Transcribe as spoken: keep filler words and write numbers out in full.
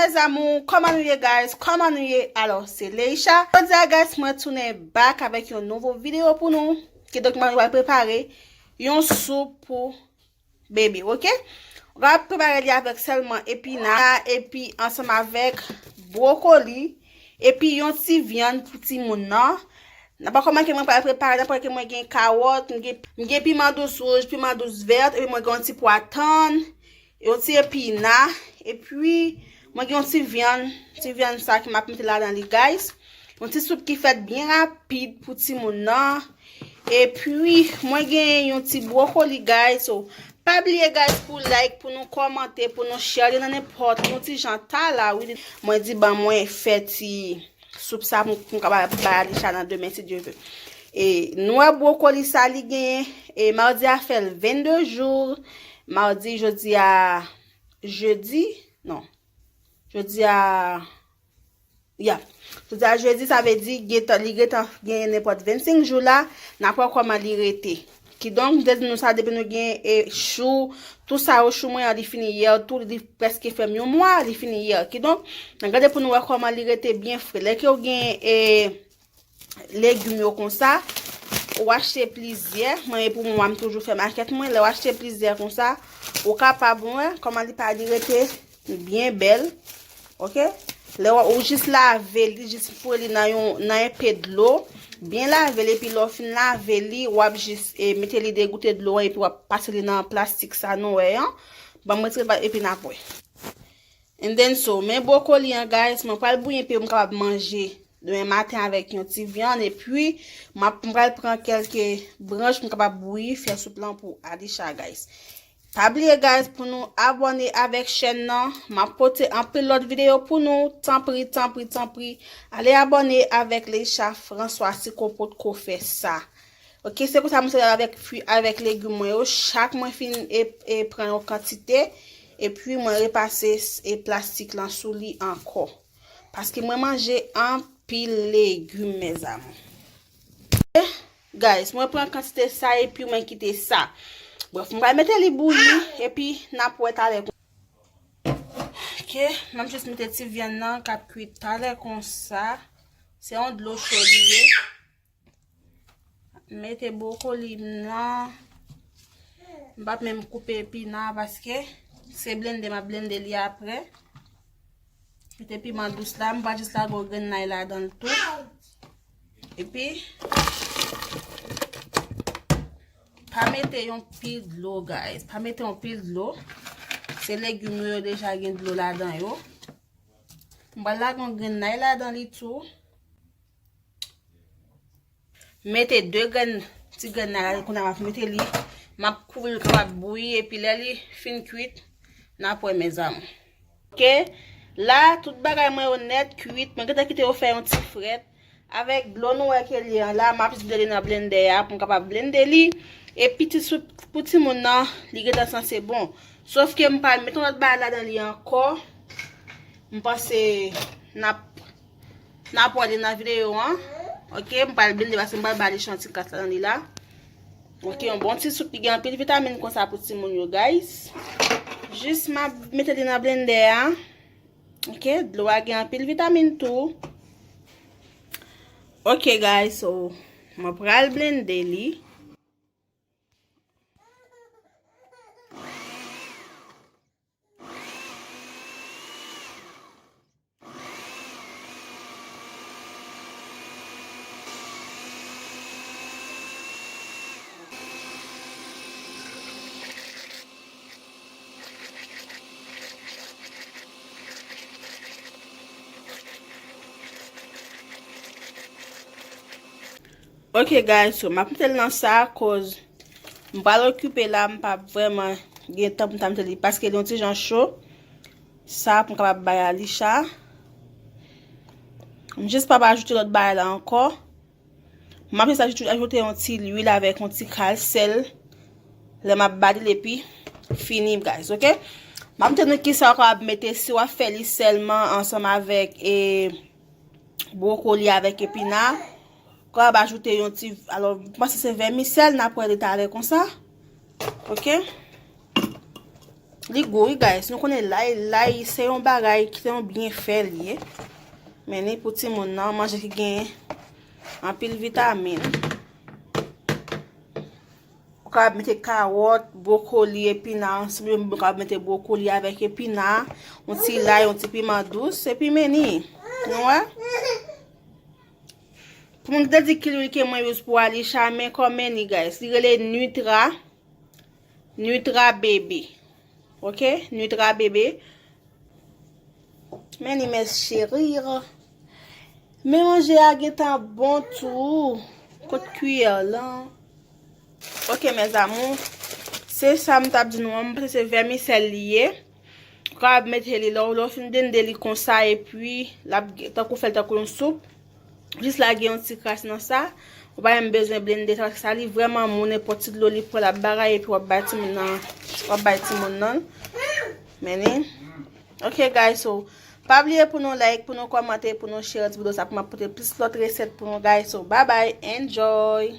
Mes amours, kòman nou ye, guys? Kòman nou ye? Alò, se Leisha. Jodi a, guys, mwen tounen back avèk yon nouvo videyo pou nou. Kidonk, mwen pral prepare yon soup pou bebe, oke? Mwen pral prepare li avèk sèlman epina, epi ansanm avèk bwokoli, epi yon ti vyann pou timoun nan. Nan pa kòman ke mwen pral prepare, nan pa ke mwen gen kawòt, mwen gen, mwen gen piman dous wouj, piman dous vèt, epi mwen gen yon ti pwa tann, yon ti epina, epi mwen gen yon ti vyann, ti vyann sa ke m ap mete ladan li, guys. Yon ti soup ki fèt byen rapid pou timoun nan. Epi, mwen gen yon ti bwokoli, guys. So, pa bliye, guys, pou like, pou nou kòmante, pou nou share li nan nenpòt yon ti jan ta la, wi. Mwen di, ban mwen fè ti soup sa pou, pou m kapab bay Alisha nan demen, si Dye vle. E, nou wè bwokoli sa, li genyen, e, madi a fè l vennde jou. Madi, jodi a, jedi, non. Jodi a, ya. Jodi a jedi, sa vle di, gentan, li gentan genyen nenpòt vennsenk jou la, n ap wè kòman li rete. Kidonk, m te di nou sa, depi nou gen, e, chou, tou sa yo, chou mwen an, li fini yè, tou, li prèske fè m yon mwa, li fini yè. Kidonk, n ap gade pou nou wè kòman li rete byen fre. Lè ke w gen, e, legim yo konsa, ou achte plizyè, mwen, e pou mwen, m toujou fè makèt mwen, lè w achte plizyè konsa, ou kapab wè kòman li pa, li rete byen bèl, oke? Lè w, ou jis lave li, jis foure li nan yon, nan enpe dlo, byen lave l, epi lè w fin lave li, w ap jis, e, mete li degoute dlo an, epi w ap pase li nan plastik sa nou wè an. Ban m retire pa, epi n ap wè. And then so, men bwokoli an, guys, mwen pral bouyi pou m kapab manje demen maten avèk yon ti vyann, epi m ap, m pral pran kèlke branch pou m kapab bouyi, fè soup lan pou Alisha, guys. Pa bliye, guys, pou nou abòne avèk chèn nan. M ap pote anpil lòt videyo pou nou. Tanpri, tanpri, tanpri, ale abòne avèk Leisha François si ke w potko fè sa. Oke, se konsa mwen sèvi avèk fwi, avèk legim mwen yo. Chak mwen fin e, e pran yon kantite, epi mwen repase s-, e plastik lan sou li ankò. Paske mwen manje anpil legim, mes amours. Eh, guys, mwen pran kantite sa epi mwen kite sa. Bref, mwen pral mete li bouyi, epi n ap wè talè. Oke, mwen jis mete ti vyann nan k ap kwit talè konsa. Se yon dlo cho li ye. Mete bwokoli m nan. M p ap menm koupe epina paske se blende m ap blende li apre. Mete piman dous la, m pral jis lage yon grenn lay ladan l tou. Epi, pa mete yon pil dlo, guys. Pa mete yon pil dlo. Se legim yo, yo deja gen dlo ladan yo. M pral lage yon grenn lay ladan li tou. Mete de grenn, ti grenn la, kounye a m ap mete li. M ap kouvri l kapab bouyi, epi lè li fin kwit, n ap wè, mes amours. Oke, la, tout bagay mwen yo nèt kwit. Mwen gentan kite yo fè yon ti frèt. Avèk dlo nou wè ke li an la, m ap jis blende nan blendè a pou m kapab blende li. Epi ti soup pou timoun nan, li gentan sanse bon. Sòf ke m pral mete yon lòt bagay ladan li ankò. M panse n ap N ap wè li nan videyo an. Oke, m pral blende paske m pral ba li yon ti gras ladan li la. Oke, yon bon ti soup ki gen anpil vitamin konsa pou timoun yo, guys. Jis m ap mete li nan blendè a. Oke, dlo a gen anpil vitamin tou. Oke, guys, so, mwen pral blende li. Ok, guys, so m ap mete l nan sa, koz m pral okipe la, m p ap vrèman gen tan pou m ta mete li, paske li yon ti jan cho. Sa pou m kapab bay Alisha. M jis p ap ajoute lòt bagay la ankò. M ap jis ajoute, ajoute yon ti lwil avèk yon ti kal sèl. Lè m ap ba li l epi fini, guys, ok? M ap montre nou kisa w kapab mete si w ap fè li sèlman ansanm avèk, e, bwokoli avèk epina. Ou kapab ajoute yon ti, alò, m panse se vèmisèl, n ap wè li talè konsa. Ok? Li gou, wi, guys. Nou konnen lay, lay se yon bagay ki se yon byenfè li ye. Men ni pou timoun nan, manje ki gen anpil vitamin. Ou kapab mete kawòt, bwokoli, epina ansanm. Ou kapab mete bwokoli avèk epina, yon ti lay, yon ti piman dous, epi men ni. Nou wè? Pou moun ki te di ki lwil ke mwen use pou Alisha, men kòm men ni, guys. Li rele Nutra, Nutra Baby. Ok? Nutra Baby. Men ni, mes chéris. Men manje a gentan bon tou. Kot kiyè lan? Ok, mes amours. Se sa m t ap di nou an. M panse se vèmisèl li ye. Ou kapab mete li lè w, lè w fin blende li konsa, epi l ap gen, tankou fè l tankou yon soup. Jis lage yon ti kras nan sa. Ou pa menm bezwen blende sa, paske sa li vrèman mou, nenpòt ti dlo li pran, l ap bagay, epi w ap bay timoun nan, w ap bay timoun nan. Men ni. Ok, guys, so, pa bliye pou nou like, pou nou kòmante, pou nou share ti videyo sa, pou m ap pote plis lòt resèt pou nou, guys. So, bye bye, enjoy!